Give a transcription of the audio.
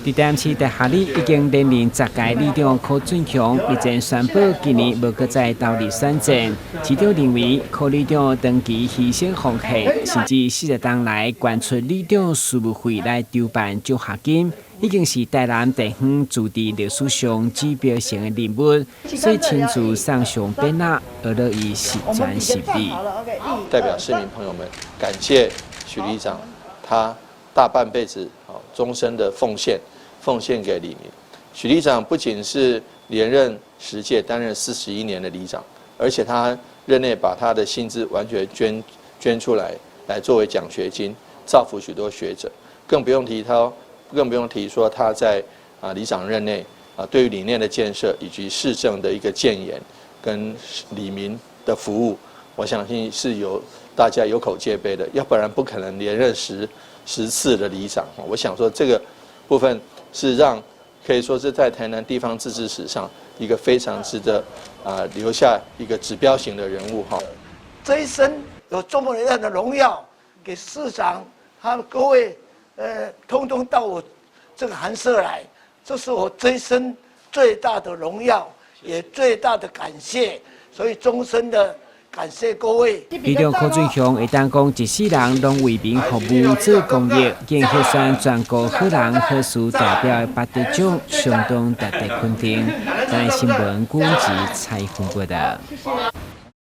佇台南市大下里已經連任10屆里長柯俊雄日前宣布今年無閣再投入選戰。市長認為柯里長長期犧牲奉獻，甚至40冬來捐出里長事務費來籌辦獎學金，已經是台南地方自治歷史上指標性的人物，所以親自送上匾額，呵咾伊十全十美。代表市民朋友們，感謝許里長，他大半輩子終身的奉獻。奉獻給里民。許里長不僅是連任10屆，擔任41年的里長，而且他任內把他的薪資完全捐出來，來作為獎學金，造福許多學者。更不用提說他在里長任內對於里內的建設以及市政的一個建言跟里民的服務，我相信是有大家有口皆碑的，要不然不可能連任10次的里長。我想說這個部分，是讓可以說是在台南地方自治史上一個非常值得留下一個指標性的人物哈。這一生有這麼樣的榮耀，給市長，還有各位，通通到我這個寒舍來，這是我這一生最大的榮耀，也最大的感謝，所以終身的感謝各位。里長柯俊雄會當講一世人攏為民服務做公益，經獲選全國好人好事代表的頒得獎，相當值得肯定。台新聞古志採訪報道。